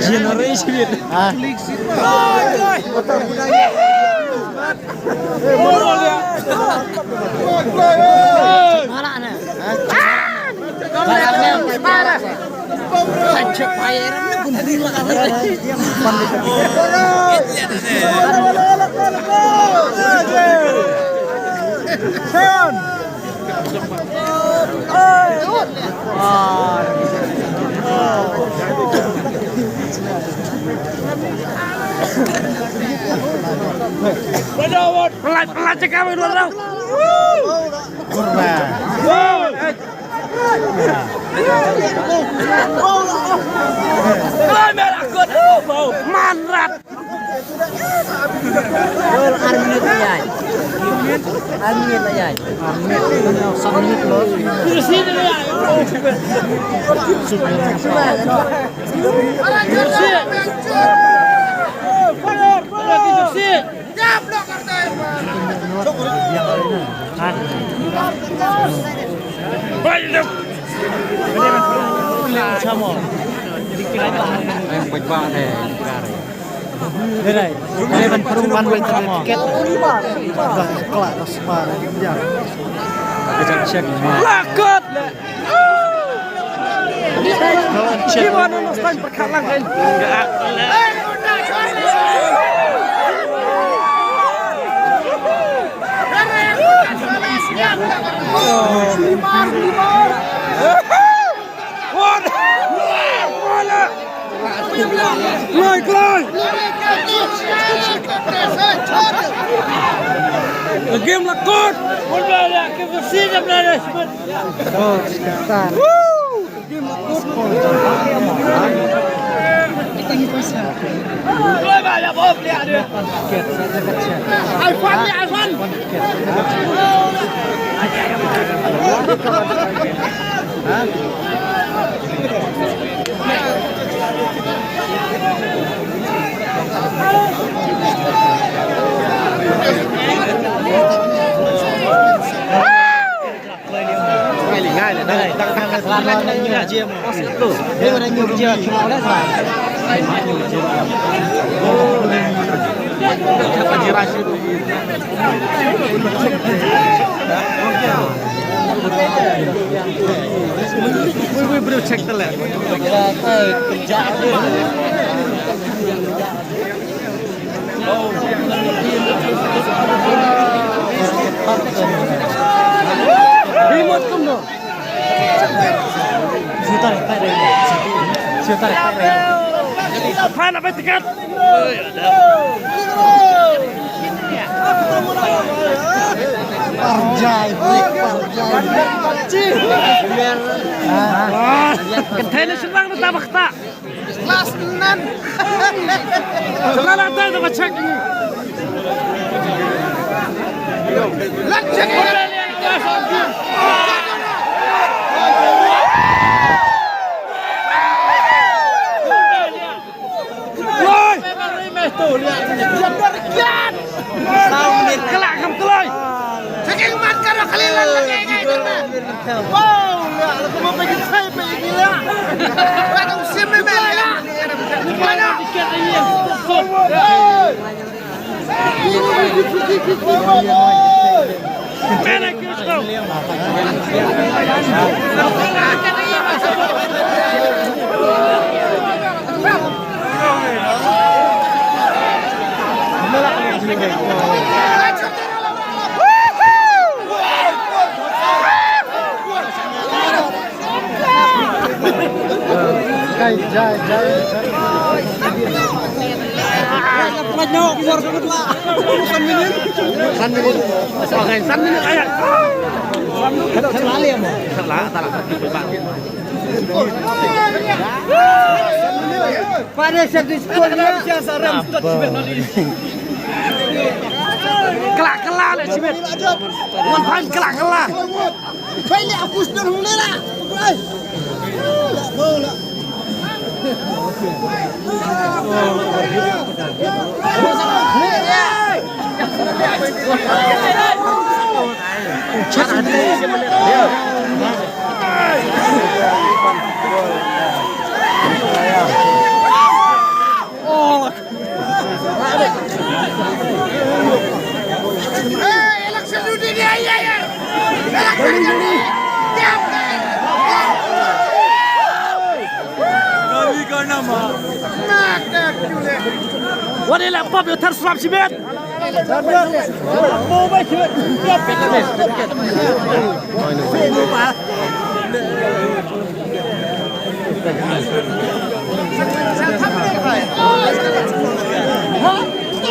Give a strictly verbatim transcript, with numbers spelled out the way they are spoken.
Generation. Pelat, pelat cakap dulu tau. Manrat. Gol, ar minit la ïaid. Ar minit la ïaid. Ar minit. San minit lo. Lakot. Gimana nos tan perkalang kan? Kloi, kloi. Game la kut. Parjai, parjai. Kan thai na senang na tabak tak. Last nan. Lala ta da ba check ni. Let's check. Woi. Saw minit kala kam kloi. Saking man karo kalilan lagi ngai kata. Wow, la la kuma pagi sai pagi la. Ba tong sim me me la. Mana? Pada satu sekolah. Kelak kelak le Cimit. Wan pan kelak kelak. Baik le aku sudah mulai lah. Wat ïa la pop ïa thar srap shimet.